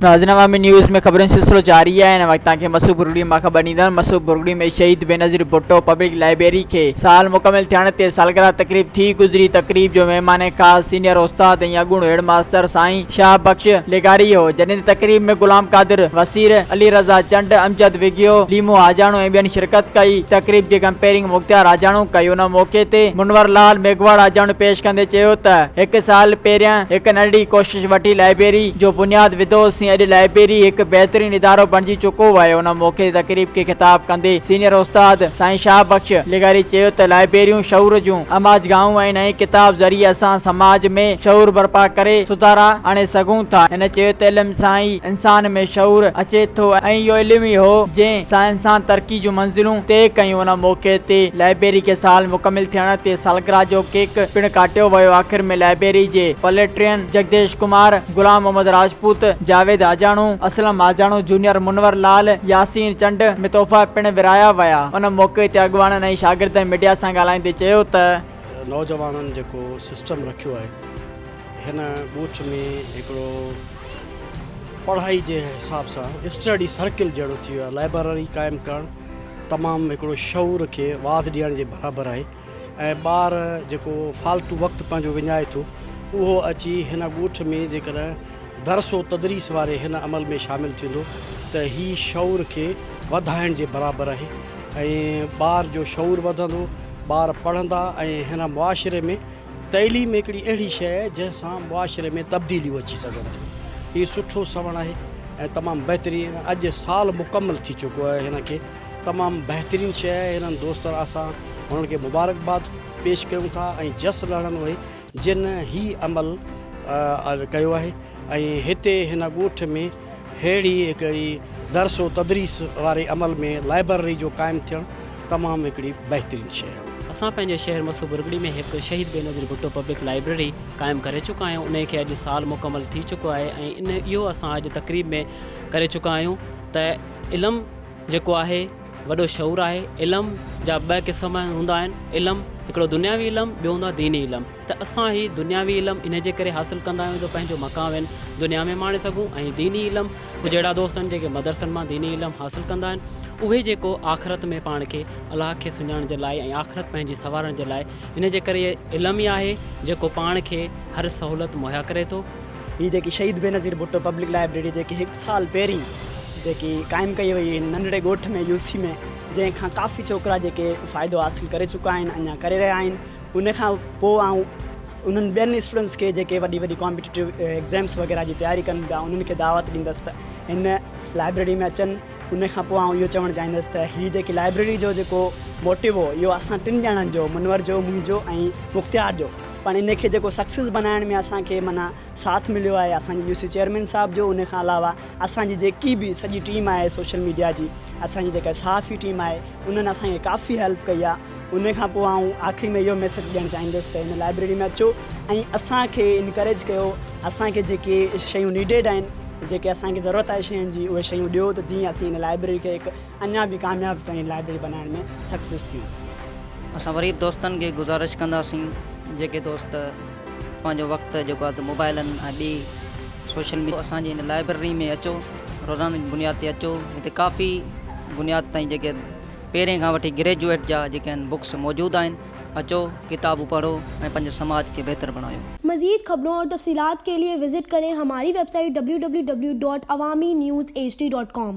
ناظرين عوامي نيوز ۾ خبرن جو سلسلو جاري آهي هن وقت توهان کي مسو برگڙي مان خبر ڏيندڙ مسو برگڙي ۾ شهيد بينظير ڀٽو پبلڪ لائبريري کي سال مڪمل ٿيڻ تي سالگرهه تقريب ٿي گذري تقريب جو مهمان خاص سينيئر استاد ۽ اڳوڻو هيڊ ماستر سائين شاهه بخش لغاري هو جڏهن ته تقريب ۾ غلام قادر وسير، علي رضا چنڊ، امجد وگهيو، ليمو حاجاڻو ۽ ٻين شرڪت ڪئي تقريب جي ڪمپيئرنگ مختيار حاجاڻو ڪئي ان موقعي تي منور لال ميگهواڙ حاجاڻو پيش ڪندي چيو ته هڪ سال پهريان هڪ ننڍڙي ڪوشش وٺي لائبريري جو بنياد وڌو سين اڄ لائبريري هڪ بهترين ادارو بڻجي چڪو آهي ان موقعي تي تقريب کي خطاب ڪندي سينيئر استاد سائين شاهه بخش لغاري چيو ته لائبريريون شعور جون آماجگاهون آهن ۽ ڪتاب ذريعي اسان سماج ۾ شعور برپا ڪري سڌارا آڻي سگهون ٿا هن چيو ته علم سان ئي انسان ۾ شعور اچي ٿو ۽ اهو علم ئي هو جنهن سان انسان ترقي جون منزلون طئي ڪيون ان موقعي تي لائبريري کي سال مڪمل ٿيڻ تي سالگرهه جو ڪيڪ پڻ ڪاٽيو ويو آخر ۾ لائبريري جي والنٽيئرن جگديش ڪمار، غلام محمد راجپوت، جاويد حاجاڻو، اسلم حاجاڻو جونيئر منور لال، ياسين چنڊ ۾ تحفا پڻ ورهايا ويا ان موقعي تي اڳواڻن ۽ شاگردن ميڊيا سان ڳالهائيندي چيو ته. نوجوانن جيڪو سسٽم رکيو آهي هن ڳوٺ ۾ هڪڙو پڙهائي جي حساب سان اسٽڊي سرڪل جهڙو ٿي ويو آهي لائبرري قائم ڪرڻ تمام هڪڙو شعور کي واڌ ڏيڻ جي برابر آهي ۽ ٻار جيڪو فالتو وقت پنهنجو وڃائي ٿو اهو اچي هن ڳوٺ ۾ جيڪڏهن درس و تدريس واري هن عمل ۾ شامل ٿيندو ته هي شعور کي وڌائڻ جي برابر آهي ۽ ٻار جو شعور وڌندو ٻار پڙهندا ۽ هن معاشري ۾ تعليم هڪڙي اهڙي شيء آهي جنهن سان معاشري ۾ تبديليون اچي سگهن ٿيون. هي سٺو سوڻ آهي ۽ تمام بهترين اڄ سال مڪمل ٿي چڪو آهي هن کي تمام بهترين شيء آهي هنن دوستن اسان هنن کي مبارڪباد پيش ڪيون ٿا ۽ جس لهڻن اهي جن هي عمل ڪيو آهي ۽ هتي هن ڳوٺ ۾ ههڙي هڪڙي درس و تدريس واري عمل ۾ لائبرري جو قائم ٿيڻ تمام هڪڙي بهترين شيء آهي. اسان پنهنجي شهر مسو برگڙي ۾ هڪ شهيد بينظير ڀٽو پبلڪ لائبريري قائم ڪري چڪا آهيون انهي کي اڄ سال مڪمل ٿي چڪو آهي ۽ ان اهو اسان اڄ تقريب ۾ ڪري چڪا آهيون ته علم جيڪو آهي وڏو شعور آهي علم جا ٻه قسم هوندا آهن علم هڪڙو دنياوي علم ٻيو هوندو آهي ديني علم ته اسان هي دنياوي علم ان جي ڪري حاصل ڪندا آهيون ته پنهنجو مقام هن دنيا ۾ ماڻي سگهون ۽ ديني علم ڪجهه اهڙا دوست آهن جيڪي مدرسن مان ديني علم حاصل ڪندا آهن اهي جيڪو آخرت ۾ پاڻ کي الله کي سڃاڻڻ جي لاء ۽ آخرت پنهنجي سنوارڻ جي لاء ان جي ڪري علم ئي آهي جيڪو پاڻ کي هر سهولت مهيا ڪري ٿو. هي جيڪي شهيد بينظير ڀٽو پبلڪ لائبريري جيڪي هڪ سال پهرين جيڪي قائم ڪئي وئي هن ننڍڙي ڳوٺ ۾ يو سي ۾ جنهن کان ڪافي ڇوڪرا جيڪي فائدو حاصل ڪري چڪا آهن اڃا ڪري رهيا آهن ان کان پوء آئون انهن ٻين اسٽوڊنٽس کي جيڪي وڏي وڏي ڪامپيٽيٽو ايگزامس وغيره جي تياري ڪن پيا انهن کي دعوت ڏيندس ته هن لائبريري ۾ اچن ان کان پوء آئون اهو چوڻ چاهيندس ته هي جيڪي لائبريري جو جيڪو موٽو هو اهو اسان ٽن ڄڻن جو منور جو منهنجو ۽ مختيار جو پر ان کي جيڪو سڪسيس بنائڻ ۾ اسان کي معنيٰ ساٿ مليو آهي اسان جي يو سي چيئرمين صاحب جو ان کان علاوه اسان جي جيڪي به سڄي ٽيم آهي سوشل ميڊيا جي اسان جي جيڪا صحافي ٽيم آهي انهن اسان کي ڪافي هيلپ ڪئي آهي ان کان پوء آئون آخري ۾ اهو ميسيج ڏيڻ چاهيندس ته هن لائبريري ۾ اچو ۽ اسان کي انڪريج ڪيو اسان کي جيڪي شيون نيڊيڊ آهن جيڪي اسان کي ضرورت آهي شين جي اهي شيون ڏيو ته جيئن اسين هن لائبريري کي هڪ اڃا به ڪامياب ترين لائبريري بنائڻ ۾ سڪسيس ٿيون. اسان وري به دوستن کي گذارش ڪنداسين جيڪي دوست پنهنجو وقت جيڪو آهي موبائلن ۽ ٻي سوشل ميڊيا اسان جي هن لائبريري ۾ اچو روزانه جي بنياد تي اچو هتي ڪافي بنياد تائين جيڪي پهرين کان وٺي گريجوئيٽ جا جيڪي آهن بڪس موجود آهن اچو ڪتابون پڙهو ۽ پنهنجي سماج کي بهتر بڻايو. مزيد خبرون اور تفصيلات کے لئے وزٽ ڪرين ھماري web site www.awamiNewsHD.com.